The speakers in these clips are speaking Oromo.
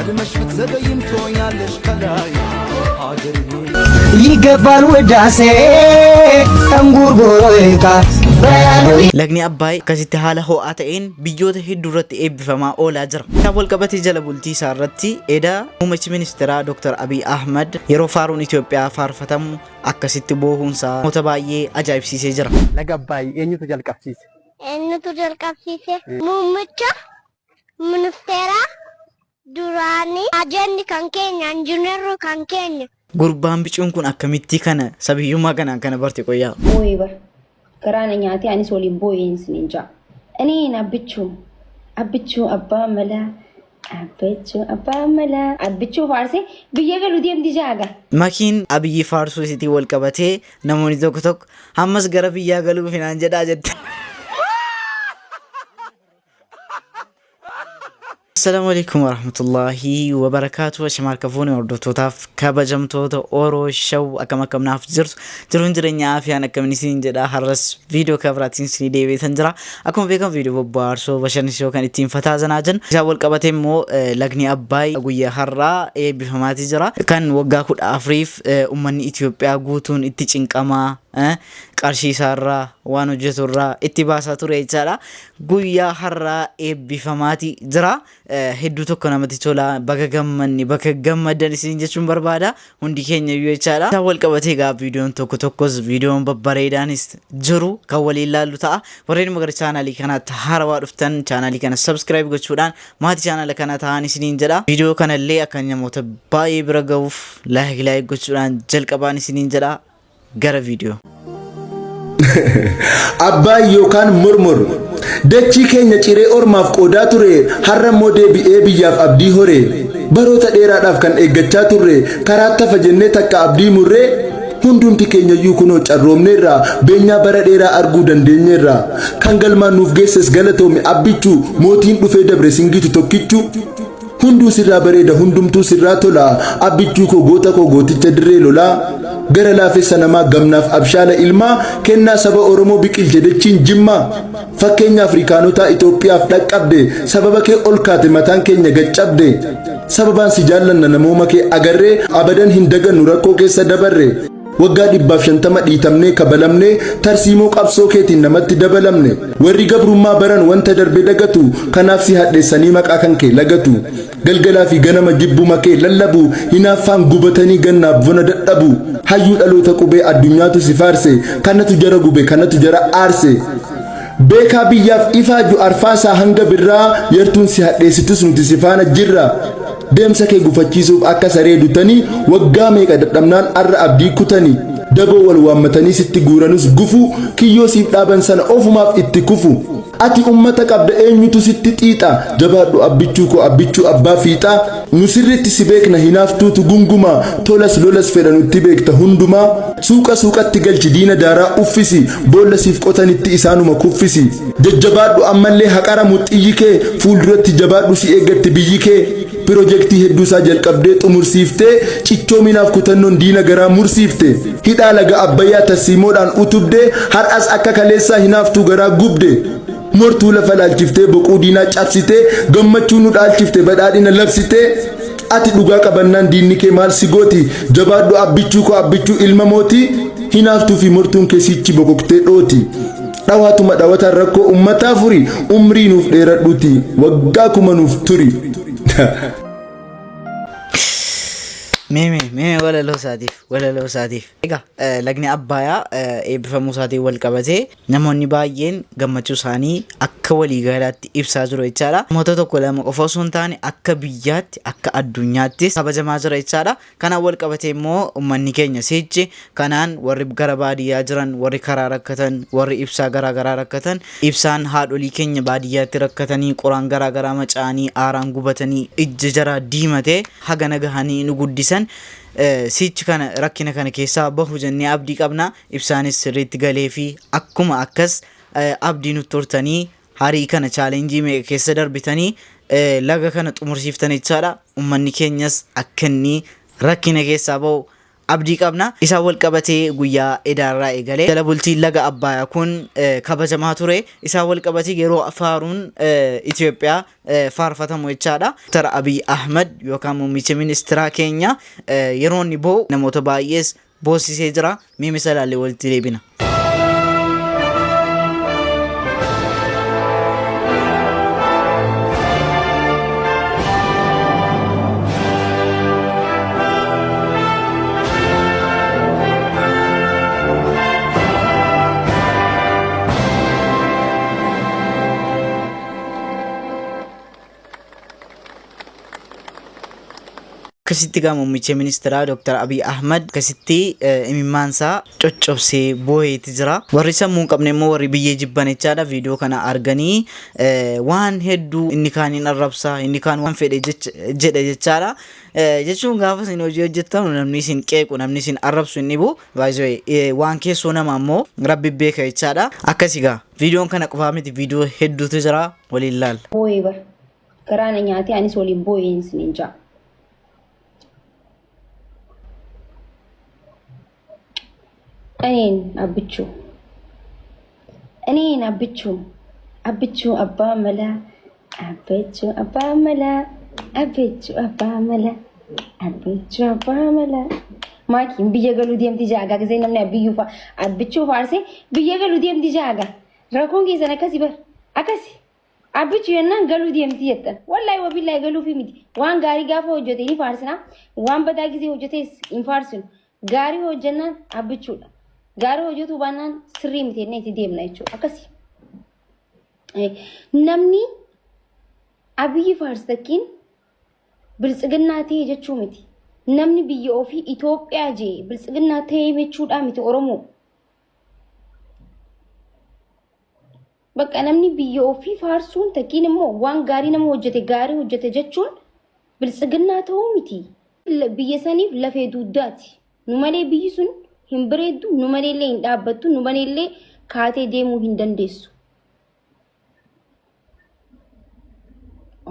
ቀድመሽ ብትዘገይም ትሆኛለሽ ከላይ ሀገሬ። ይገባል ውዳሴ እንጉርጉሮ ይካ። Lagni Abbaay akkasitti haala ho'aa ta'een biyyoota hedduu irratti eebbifamaa oolaa jira. Kanaaf walqabatee jala bultii isaa irratti eda muummichi ministeeraa Dr. Abiy Ahmad yeroo faaruun Itoophiyaa faarfatamu akkasitti boohuunsaa namoota baay'ee ajaa'ibsiisee jira. Laga Abbaay eenyutu jalqabsiise? Eenyutu jalqabsiise? Muummicha ministeera duraanii ajanni kan keenya injiinarri kan keenya. Gurbaan bicuun kun akkamitti kana sabiyyummaa kanaan kana barte qoyyaa? Boo'ee bar garaa na nyaatee anis waliin boo'een isiniin ja'a. Aniin Abbichuu, Abbichuu abbaa malaa, Abbichuu abbaa malaa, Abbichuu faarsee biyya galu deemti jaaga. Makiin Abiyyi faarsuu isiitiin wal qabatee namoonni tokko tokko ammas gara biyyaa galuuf hinaan jedhaa jette. Assalaamu alaikum warahmatullaahi wabarakaatu. Ashama harka fuune hordoftootaaf kabajamtoota Oro Show, akkam akkam naaf jirtu? Jiruun jireenya afiyaan akkamin isin jedha. Har'as viidiyoo kabiraatiin isinii deebi'eetan jira. Akkuma beekamu viidiyoo bobbaarsoo bashannansiisoo kan ittiin fataa zanaa jiran. Isaan wal qabatee immoo lagni Abbaay guyyaa har'aa eebbifamaatii jira. Kan waggaa 14f uummanni Itoophiyaa guutuun itti cinqamaa, qarshii isaarraa waan hojjetu irraa itti baasaa ture jechaadha. Guyyaa har'aa eebbifamaatii jira. Hedduu tokko namatti tola, baga gammanni baga gammaddan isin jechuun barbaada hundi keenya iyyuu jechaadha. Isaan wal qabatee egaa viidiyoon tokko tokkos viidiyoon babbareedaanis jiru kan waliin laallu ta'a. Warreen immoo gara chaanaalii kanaatti haarawaa dhuftan chaanaalii kana subscribe gochuudhaan maatii chaanaala kana ta'an isiniin jedha. Viidiyoo kanallee akka namoota baay'ee bira ga'uuf like like gochuudhaan jalqabaan isiniin jedha. Gara viidiyoo. Abbaay yookaan Mormor dachii keenya ciree ormaaf qoodaa ture, har'a immoo deebi'ee biyyaaf abdii hore. Baroota dheeraadhaaf kan eeggachaa turre, karaa tafa jennee takka abdii murree, hundumti keenyayyuu kunoo carroomneerra, beenyaa bara dheeraa arguu dandeenyeerra. Kan galmaan nuuf geesses galatoomi Abbichuu, mootiin dhufee dabre singitu tokkichu. Hunduu sirraa bareeda, hundumtuu sirraa tola, Abbichuu koo, goota koo, gooticha dirree lolaa. Gara laafessa namaa, gamnaaf abshaala ilmaa, kennaa saba Oromoo biqilche dachiin Jimmaa. Fakkeenya Afrikaanotaa Itoophiyaaf dhaqqabde, sababa kee ol kaate mataan keenya gaccabde. Sababaan si jaallanna namooma kee agarree, abadan hin dagannu rakkoo keessa dabarre. Waggaa 150 dhiitamnee kabalamnee, tarsiimoo qabsoo keetiin namatti dabalamne. Warri gabrummaa baran wanta darbe dagatu, kanaaf si hadheessanii maqaa kan kee lagatu. Galgalaa fi ganama jibbuma kee lallabu, hinaaffaan gubatanii gannaaf bona dadhabu. Hayyuu dhaloota qubee addunyaatu si faarse, kanatu jara gube, kanatu jara aarse. Beekaa biyyaaf ifaaju arfaasaa hanga birraa, yartuun si hadheessitus nuti si faana jirra. Deemsa kee gufachiisuuf akka saree dutanii waggaa meeqa dadhabnaan arra abdii kutanii. Daboo wal waammatanii sitti guuranus gufu, kiyyoo siif dhaaban sana ofumaaf itti kufu. Ati ummata qabda, eenyutu sitti xiixa? Jabaadhu Abbichuu koo, Abbichuu abbaa fiixa. Nu sirriitti si beekna, hinaaftuutu gunguma, tolas lolas fedha nutti beekta hundumaa. Suuqa suuqatti galchi diina daaraa uffisi, boolla siif qotanitti isaanuma kuffisi. Jajjabaadhu ammallee, haqaramu xiyyi kee, fuulduratti jabaadhu, si eeggatti biyyi kee. Pirojektii hedduusaa jalqabdee xumursiiftee, cichoominaaf kutannoon diina garaa mursiifte. Hidhaa laga Abbayyaa tarsiimoodhaan utubdee, har'as akka kaleessaa hinaaftuu garaa gubde. Mortuu lafa laalchiftee boquu diinaa cabsitee, gammachuu nu dhaalchifte, badhaadhina labsitee. Ati dhugaa qabannaan diinni kee maal si gooti? Jabaadhu Abbichuu koo, Abbichuu ilma mootii, hinaaftuu fi mortuun kee sichi bokoktee dhooti. Dhawaatuma dhawataan rakkoo ummataa furi, umrii nuuf dheeradhuuti waggaa 1000 nuuf turi. Mee mee mee walaloo isaatiif, walaloo isaatiif. Egaa lagni Abbaayaa eebbifamuu isaatiin wal qabatee namoonni baay'een gammachuu isaanii akka waliigalaatti ibsaa jiru jechaadha. Namoota tokko lama qofa osoo hin taane akka biyyaatti, akka addunyaattis kabajamaa jira jechaadha. Kanaan wal qabatee immoo uummanni keenya sichi kanaan warri gara baadiyyaa jiran, warri karaa rakkatan, warri ibsaa garaa garaa rakkatan, ibsaan haadholii keenya baadiyyaatti rakkatanii, qoraan garaa garaa macaanii, aaraan gubatanii, ijji jaraa diimatee hagana gahanii nu guddisan, sichi kana rakkina kana keessaa bahu jennee abdii qabna. Ibsaanis sirriitti galee fi akkuma akkas abdii nutti hortanii harii kana challenge meeqa keessa darbitanii laga kana xumursiiftan jechaadha. Uummanni keenyas akka inni rakkina keessaa bahu abdii qabna. Isaan wal qabatee guyyaa edaarraa eegalee jala bultiin laga Abbaayaa kun kabajamaa ture. Isaan wal qabatee yeroo faaruun Itoophiyaa faarfatamu jechaadha. Dr. Abiy Ahmad yookaan muummicha ministeeraa keenya yeroo inni boo'u namoota baay'ees boossisee jira. Mee misa ilaallee walitti deebina. Akkasitti gaa muummicha ministeeraa Dr. Abiy Ahmad akkasitti imimmaansaa coccobsee boo'eeti jira. Warri sammuu hin qabne immoo warri biyyee jibban jechaadha. Viidiyoo kana arganii waan hedduu inni kaan hin arrabsa, inni kaan waan fedhe jedhe jechaadha. Jechuun gaafa isin hojii hojjettan namni isin qeequ, namni isin arrabsu hin dhibu. Baay'ee waan keessoo namaa immoo rabbi beeka jechaadha. Akkasi gaa viidiyoon kana qofaa miti, viidiyoo hedduutu jira, waliin laalla. Boo'ee bar. Garaa na nyaatee anis waliin boo'een isiniin ja'a. Aneen abbichuu. Aneen abbichuu. Abbichuu abbaa malaa. Abbichuu abbaa malaa. Abbichuu abbaa malaa. Abbichuu abbaa malaa. Maakiin biyya galuu deemti jaagaa gisee namni abbiyyuu fa'a. Abbichuu faarsee biyya galuu deemti jaagaa. Rakkoon keessan akkasi bar. Akkasi. Abbichu jennaan galuu deemti jettan. Wallaahi wabillaahi galuufi miti. Waan gaarii gaafa hojjete ni faarsina. Waan badaa gisee hojjetes hin faarsinu. Gaarii hojjennaan abbichuudha. Gaarii hojjetuu baannaan sirrii miti jennee itti deemna jechuudha. Akkasi. Namni Abiyyi faarsu takkiin biltsiginnaa ta'e jechuu miti. Namni biyya ofii Itoophiyaa jee biltsiginnaa ta'e jechuudhaa miti Oromoo. Bakka namni biyya ofii faarsuun takkiin immoo waan gaarii nama hojjete gaarii hojjete jechuun biltsiginnaa ta'uu miti. Biyya saniif lafee duuddaati. Nu malee biyyi sun hin bareeddu, nu malee illee hin dhaabbattu, nu malee illee kaatee deemuu hin dandeessu.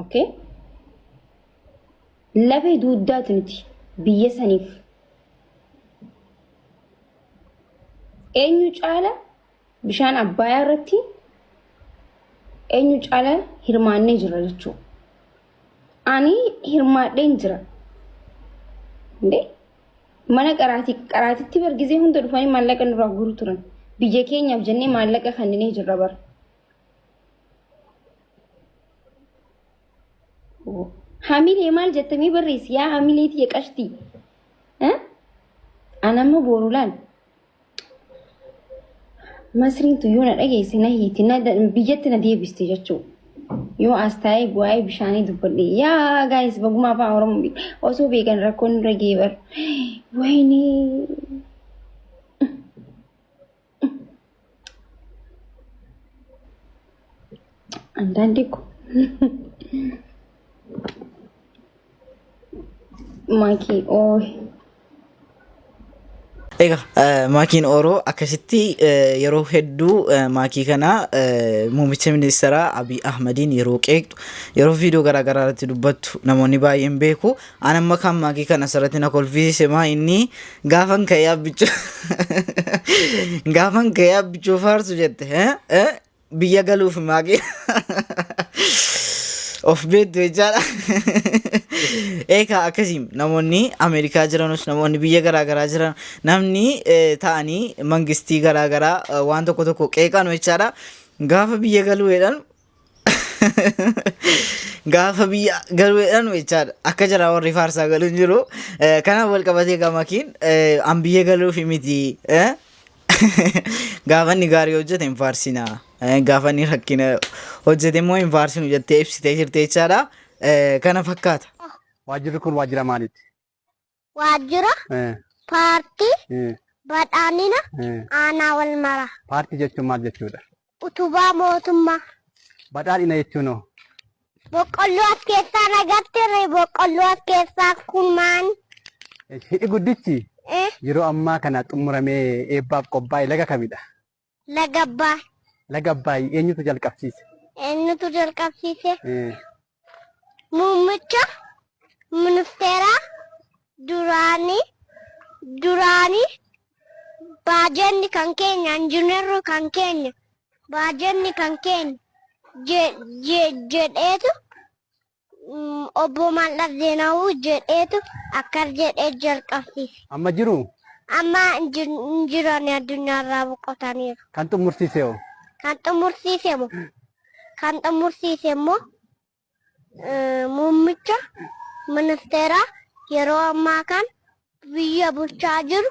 Okay? Lafee duuddaati nuti biyya saniif. Eenyu caala bishaan Abbayaa irratti eenyu caala hirmaannee jira jechuudha. Ani hirmaadheen jira. Indee mana qaraatii qaraatitti bar gizee hunda dhufanii maallaqa nurraa guuru turan. Biyya keenyaaf jennee maallaqa kenninee jirra bara. Hamilee maal jettamii barreessi yaa hamilee tiyya qashtii. Ana amma booru laal. Masriin tun yoo na dhageesse na hiiti na biyyatti na deebiste jechuudha. Yoo as taa'ee waa'ee bishaanii dubbadhe yaa gaayis baguma afaan Oromoo osoo beekan rakkoon nurra ga'e bar. Wayinee. አንዳንዴ እኮ ማኪ ኦይ Egaa maakiin Ooroo akkasitti yeroo hedduu maakii kana muummicha ministeeraa Abiy Ahmadiin yeroo qeeqxu yeroo viidiyoo garaa garaa irratti dubbattu namoonni baay'een beeku. An amma kan maakii kana asirratti na kolfisiise maa inni gaafan ka'ee abbichuu gaafan ka'ee abbichuu faarsu jette biyya galuuf maakii of beektu jechaadha. Eegaa akkasii namoonni Ameerikaa jiranus namoonni biyya garaa garaa jiran namni ta'anii mangistii garaa garaa waan tokko tokko qeeqanu jechaadha. Gaafa biyya galuu jedhan gaafa biyya galuu jedhan jechaadha. Akka jaraa warri faarsaa galu hin jiru. Kanaaf wal qabatee gamakiin an biyya galuuf miti. Gaafa inni gaarii hojjete hin faarsina. Gaafa inni rakkina hojjete immoo hin faarsinu jettee ibsitee jirti jechaadha. Kana fakkaata. Waajjirri kun waajjira maaliiti? Waajjira paartii badhaadhina aanaa wal mara. Paartii jechuun maal jechuudha? Utubaa mootummaa. Badhaadhina jechuun hoo? Boqqolloo as keessaa nagartee boqqolloo as keessaa kun maal? Hidhi guddichi yeroo ammaa kana xumuramee eebbaaf qophaa'e laga kamidha? Laga Abbaay. Laga Abbaay eenyutu jalqabsiise? Eenyutu jalqabsiise? Muummicha ministeeraa duraanii. Baajenni kan keenya, injiinarri kan keenya, baajenni kan keenya jedheetu obbo Mallas Zeenaawuu jedheetu akkas jedhee jalqabsiise. Amma jiru Amma hin jiran, addunyaarraa boqotaniiru. Kan xumursiise hoo? Kan xumursiise moo? Kan xumursiise immoo muummicha ministeeraa yeroo ammaa kan biyya bulchaa jiru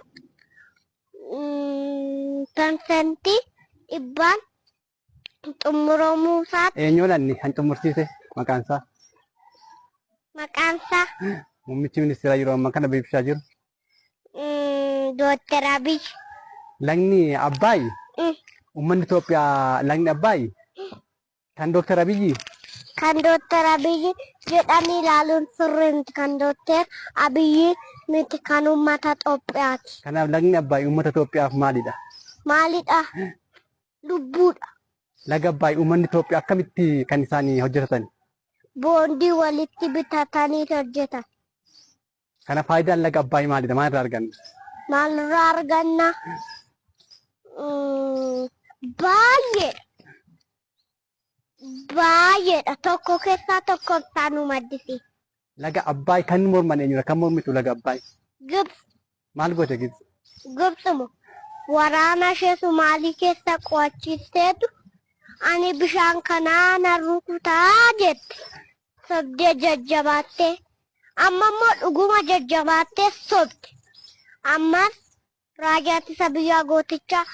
100%n xumuramuu isaatti. Eenyuun anni kan xumursiise maqaan isaa? Maqaan isaa Muummichi ministeeraa yeroo ammaa kana biyya bulchaa jiru. Dooktar Abiy. Lagni Abbaay uummanni Itoophiyaa lagni Abbaay kan Dooktar Abiyyi. Kan Dooktar Abiyyi jedhanii ilaaluun sirrii miti. Kan Dooktar Abiyyi miti, kan uummata Itoophiyaati. Kanaaf lagni Abbaay uummata Itoophiyaaf maalidha? Maalidha? Lubbuudha. Laga Abbaay uummanni Itoophiyaa akkamitti kan isaan hojjetatan? Boondii walitti bitatanii hojjetan. Kana faayidaan laga Abbaay maalidha? Maalirraa arganna? Maalirraa arganna? Baay'eedha. Baay'eedha. Tokko keessaa tokko isaa nu maddisiisa. Laga Abbaay kan morman eenyudha? Kan mormitu laga Abbaay? Gibxi. Maal goote Gibxi? Gibxi moo waraana ishee Sumaalii keessa qo'achiisteetu ani bishaan kanaa nan rukutaa jette. Sobdee jajjabaattee. Amma immoo dhuguma jajjabaattee sobde. Ammas raayyaa ittisa biyyaa gooticha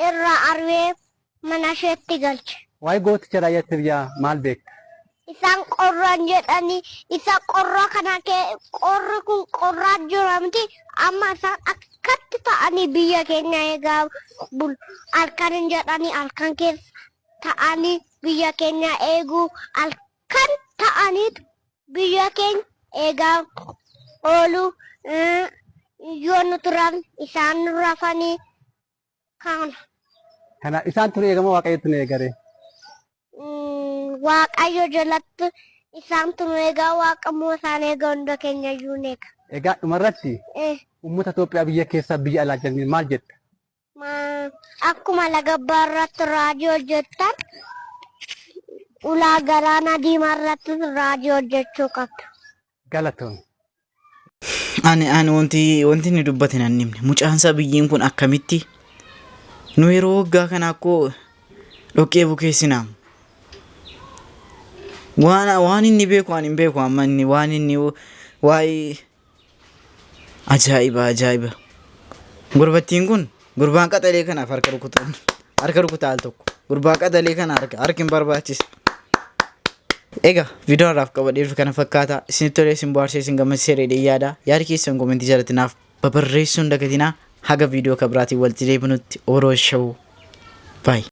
irraa ari'ee mana isheetti galche. Waa'ee gooticha raayyaa ittisa biyyaa maal beekta? Isaan qorran jedhanii isa qorra kana qorri kun qorraa jira miti, amma isaan akkatti ta'anii biyya keenya eegaa bulu. Halkan hin jedhanii halkan keessa ta'anii biyya keenya eeguu, halkan ta'aniitu biyya keenya eegaa oolu. Yoo nuti rafne isaan nu rafanii kana. Kana isaan ture eegama, Waaqayyotu nu eegare. Waaqayyo jalatti isaantu nu eegaa, Waaqa immoo isaan eega, hunda keenya iyyuu ni eega. Egaa dhumarratti uummata Itoophiyaa biyya keessaa biyya alaa jiraniin maal jetta? Akkuma laga Abbaa irratti raajii hojjettan, ulaa galaana diimaa irrattis raajii hojjechuu qabdu. Galatoon. Ani wanti inni dubbate nan himne. Mucaan isaa biyyiin kun akkamitti nu yeroo waggaa kana akkoo dhoqqee bukeessinaam. Waan inni beeku ani hin beeku, amma inni waan inni waa'ee ajaa'iba ajaa'iba. Gurbattiin kun gurbaan qaxalee kanaaf harka rukutan, harka rukutaa al tokko, gurbaa qaxalee kana harka harki hin barbaachisa. Egaa viidiyoo har'aaf qabadhee dhufe kana fakkaata. Isinitti tolee, isin bohaarsee, isin gammachiisee jedhee yaada. Yaada keessan koomentii jalatti naaf babarreessuu hin dagatinaa. Haga viidiyoo kan biraatiin walitti deebinutti, Oroo Show. Bye.